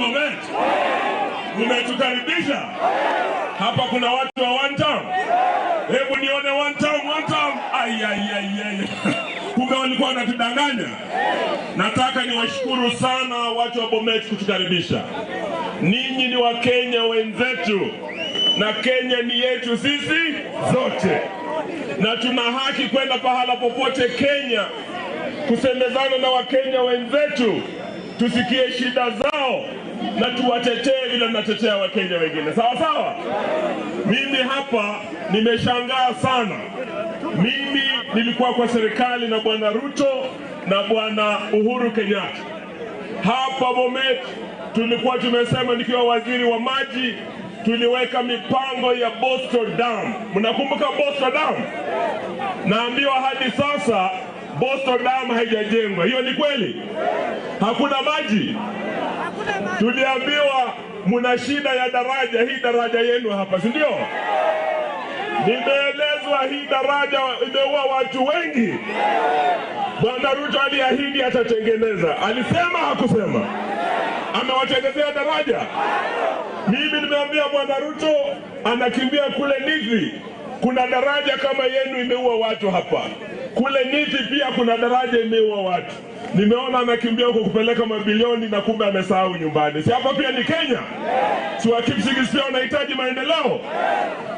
Bomet, mmetukaribisha hapa. Kuna watu wa one town, hebu nione one town, one town. Ai, ai, ai, ai. Kumbe walikuwa wanatudanganya. Nataka niwashukuru sana watu wa Bomet kutukaribisha. Ninyi ni Wakenya wenzetu na Kenya ni yetu sisi zote, na tuna haki kwenda pahala popote Kenya kusemezana na Wakenya wenzetu, tusikie shida zao na tuwatetee vile tunatetea Wakenya wengine. Sawa sawa. Mimi hapa nimeshangaa sana. Mimi nilikuwa kwa serikali na Bwana Ruto na Bwana Uhuru Kenyatta. Hapa Bomet tulikuwa tumesema, nikiwa waziri wa maji, tuliweka mipango ya Bosto Dam. Mnakumbuka Bosto Dam? Naambiwa hadi sasa Bosto Dam haijajengwa. Hiyo ni kweli? Hakuna maji. Tuliambiwa muna shida ya daraja, hii daraja yenu hapa, si ndio? Nimeelezwa hii daraja imeua watu wengi. Bwana Ruto aliahidi atatengeneza. Alisema hakusema? Amewatengenezea daraja? Mimi nimeambia Bwana Ruto anakimbia kule Nithi, kuna daraja kama yenu imeua watu hapa. Kule Nithi pia kuna daraja imeua watu. Nimeona anakimbia huko kupeleka mabilioni na kumbe amesahau nyumbani. Si hapa pia ni Kenya? Si wa Kipsigis pia wanahitaji maendeleo?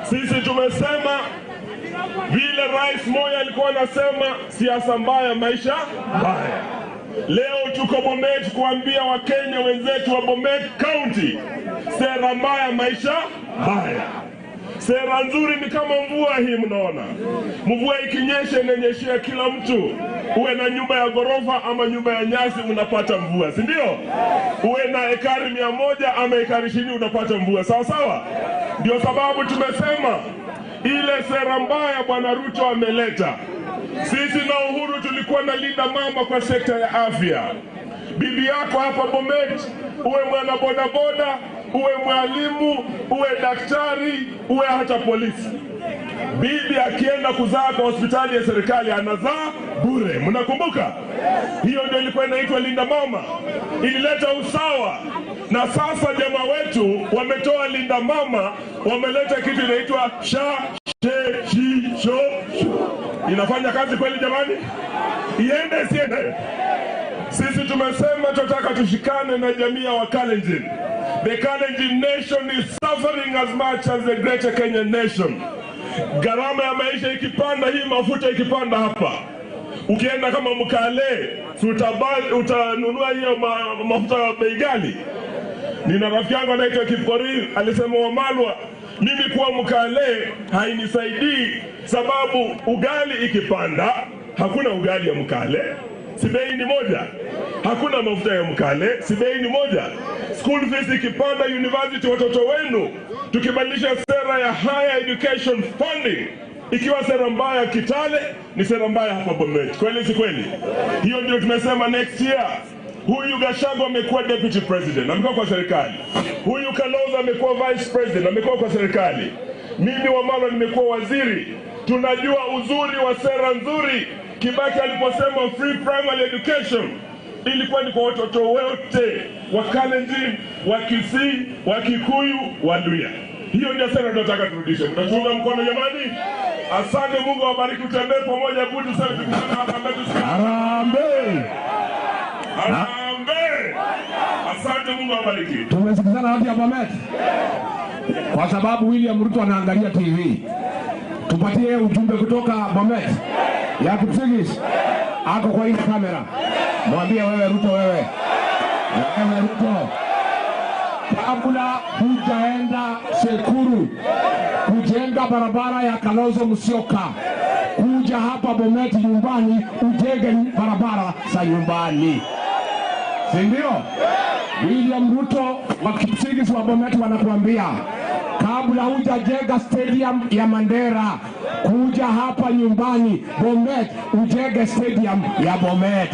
Sisi tumesema vile Rais Moi alikuwa anasema, siasa mbaya maisha mbaya. Leo tuko Bomet kuambia Wakenya wenzetu wa Bomet County, sera mbaya maisha mbaya. Sera nzuri ni kama mvua hii mnaona. Mvua ikinyesha inanyeshea kila mtu. Uwe na nyumba ya ghorofa ama nyumba ya nyasi unapata mvua, si ndio? Uwe na ekari 100 ama ekari 20 unapata mvua, sawa sawa? Ndio sababu tumesema ile sera mbaya Bwana Ruto ameleta. Sisi na Uhuru tulikuwa na linda mama kwa sekta ya afya. Bibi yako hapa Bomet, uwe mwana bodaboda, uwe mwalimu, uwe daktari, uwe hata polisi. Bibi akienda kuzaa kwa hospitali ya serikali anazaa bure. Mnakumbuka? Hiyo ndio ilikuwa inaitwa linda mama. Ilileta usawa. Na sasa jamaa wetu wametoa linda mama, wameleta kitu inaitwa sha she shi sho. Inafanya kazi kweli jamani? Iende siende? Sisi tumesema tunataka tushikane na jamii ya Wakalenjin. The Kalenjin nation is suffering as much as the greater Kenyan nation. Gharama ya maisha ikipanda, hii mafuta ikipanda hapa, ukienda kama Mkale, utanunua hiyo mafuta ya bei ghali. Nina rafiki yangu anaitwa Kipkorir, alisema Wamalwa, mimi kuwa Mkale hainisaidii sababu ugali ikipanda, hakuna ugali ya Mkale, si bei ni moja. Hakuna mafuta ya Mkale, si bei ni moja. School fees ikipanda university watoto wenu, tukibadilisha sera ya higher education funding, ikiwa sera mbaya Kitale, ni sera mbaya hapa Bomet. Kweli si kweli? Hiyo ndio tumesema next year. Huyu Gachagua amekuwa deputy president, amekuwa kwa serikali. Huyu Kalonzo amekuwa vice president, amekuwa kwa serikali. Mimi Wamalwa nimekuwa waziri. Tunajua uzuri wa sera nzuri. Kibaki aliposema free primary education ilikuwa ni kwa watoto wote wa Kalenjin, wa Kisii, wa Kikuyu, wa Luhya. Hiyo ndio sera tunataka turudishe. Mtatuunga mkono jamani? Asante, Mungu awabariki, tutembee pamoja. Budu sana tukutane hapa mbele. Harambee! Harambee! Asante, Mungu awabariki. Tumesikizana watu ya Bomet? Kwa sababu William Ruto anaangalia TV. Tupatie ujumbe kutoka Bomet ya Kipsigis. Ako kwa hii kamera. Mwambie wewe Ruto, wewe. Wewe Ruto, kabla hujaenda Sekuru kujenga barabara ya Kalonzo Musyoka, kuja hapa Bomet nyumbani ujenge barabara za nyumbani, si ndio? William Ruto wa Kipsigis wa Bomet wanakuambia kabla hujajenga stadium ya Mandera, kuja hapa nyumbani Bomet ujenge stadium ya Bomet.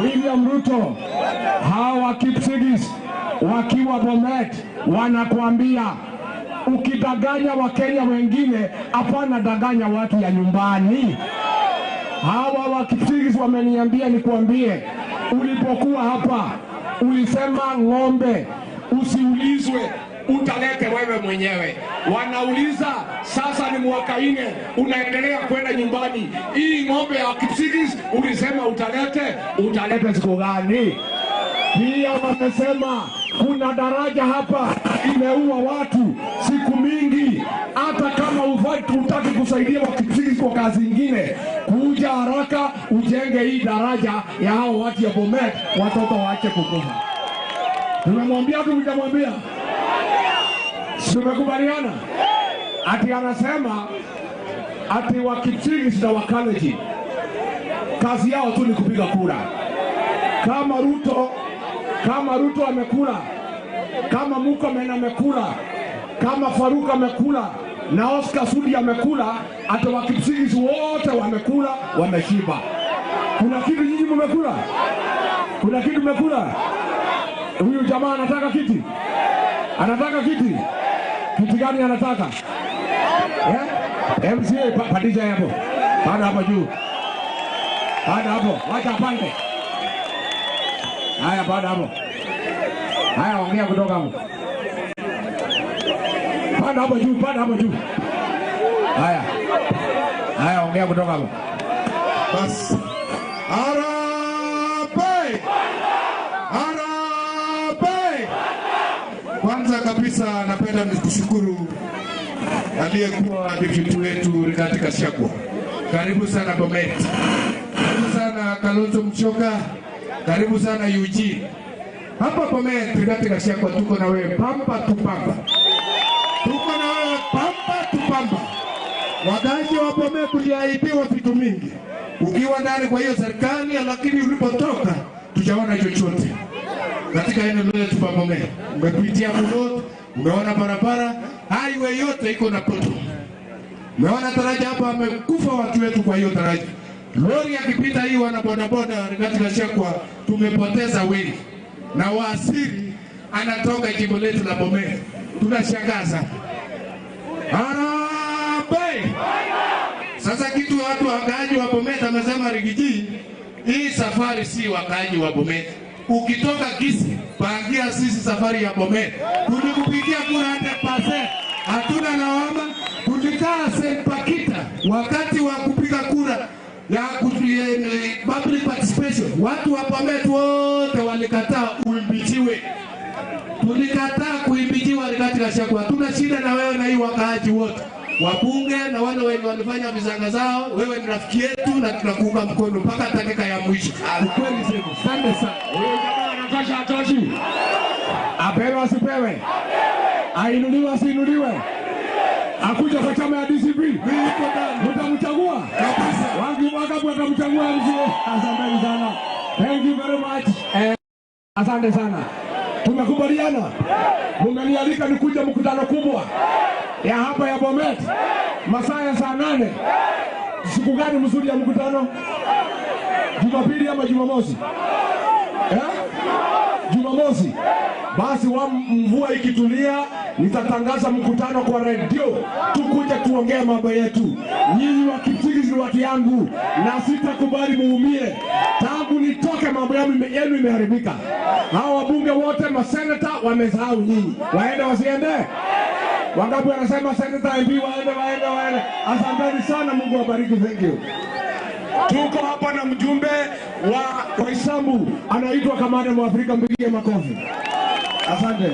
William Ruto, hawa Kipsigis wakiwa Bomet wanakuambia ukidanganya Wakenya wengine, hapana danganya watu ya nyumbani. Hawa wa Kipsigis wameniambia nikuambie, ulipokuwa hapa Ulisema ng'ombe usiulizwe, utalete wewe mwenyewe. Wanauliza sasa ni mwaka 4 unaendelea kwenda nyumbani. Hii ng'ombe ya Kipsigis ulisema utalete, utalete siku gani? Pia wamesema kuna daraja hapa imeua watu siku mingi. Hata kama hutaki kusaidia Wakipsigis kwa kazi nyingine, kuja haraka ujenge hii daraja ya hao watu ya Bomet, watoto waache kukufa. Tumemwambia, tumemwambia. Tumekubaliana. Ati anasema ati Wakipsigis na Wakalenjin kazi yao tu ni kupiga kura. Kama Ruto amekula, kama Murkomen amekula, kama Faruk amekula na Oscar Sudi amekula, hata Wakipsigis wote wamekula, wameshiba. Kuna kitu nyinyi mmekula? Kuna kitu mmekula? Huyu jamaa anataka kiti. Anataka kiti. Kiti gani anataka? Eh? MCA pandisha hapo. Panda hapo juu. Panda hapo, wacha apande. Haya, panda hapo. Haya, ongea kutoka hapo. Panda hapo juu, panda hapo juu. Haya. Haya, ongea kutoka hapo. Bas. Harambee! Harambee! Kwanza kabisa napenda nikushukuru aliyekuwa deputy wetu Rigathi Gachagua. Karibu sana Bomet. Karibu sana Kalonzo Musyoka. Karibu sana Eugene. Hapa Bomet, Rigathi Gachagua, tuko na wewe pamba tu pamba. Tuko na wewe pamba tu pamba. Wakazi wa Bomet tuliahidiwa vitu mingi ukiwa ndani kwa hiyo serikali, lakini ulipotoka tujaona chochote katika eneo letu la Bomet. Umepitia Mulot, umeona barabara, highway yote iko na poto. Umeona daraja hapa, wamekufa watu wetu kwa hiyo daraja. Lori akipita hii wana bodaboda Rigathi Gachagua, tumepoteza wengi. Na waziri anatoka jimbo letu la Bomet. Tunashangaza. Harambee! Sasa kitu watu wakaaji wa Bomet amesema Rigiji, hii safari si wakaaji wa Bomet. Ukitoka Kisii, pangia sisi safari ya Bomet. Tulikupigia kura 100%. Hatuna lawama. Tulikaa Sempakita wakati wa kupiga kura ya public participation. Watu wa Bomet wote walikataa uimbichiwe. Tulikataa kuimbichiwa Rigathi Gachagua. Hatuna shida na wewe na hii wakaaji wote. Wabunge na wale wenye walifanya vizanga zao, wewe ni rafiki yetu na tunakuunga mkono mpaka dakika ya mwisho. Ukweli sema. Asante sana. Huyu jamaa anatosha, atoshi. Apewe asipewe? Ainuliwe asiinuliwe? Akuja kwa chama ya DCP? Mtamchagua? Kabisa. Wangi wangapi watamchagua MCA? Asante sana. Thank you very much. Asante sana. Tumekubaliana. Mumenialika nikuja mkutano kubwa ya hapa ya Bomet masaa ya saa 8. Siku gani mzuri ya mkutano? Jumapili ama Jumamosi? Jumamosi. Basi wa mvua ikitulia nitatangaza mkutano kwa redio, tukuje tuongee mambo yetu. Nyinyi wa Kipsigis ni watu yangu na sitakubali muumie. Tangu nitoke mambo yenu imeharibika. Hao wabunge wote maseneta wamesahau nyinyi. Waende wasiende? Wangapi wanasema seneta MP waende, waende, waende? Asanteni sana, Mungu awabariki. Thank you. Tuko hapa na mjumbe wa Roysambu anaitwa Kamanda Mwafrika, mpigie makofi. Asante.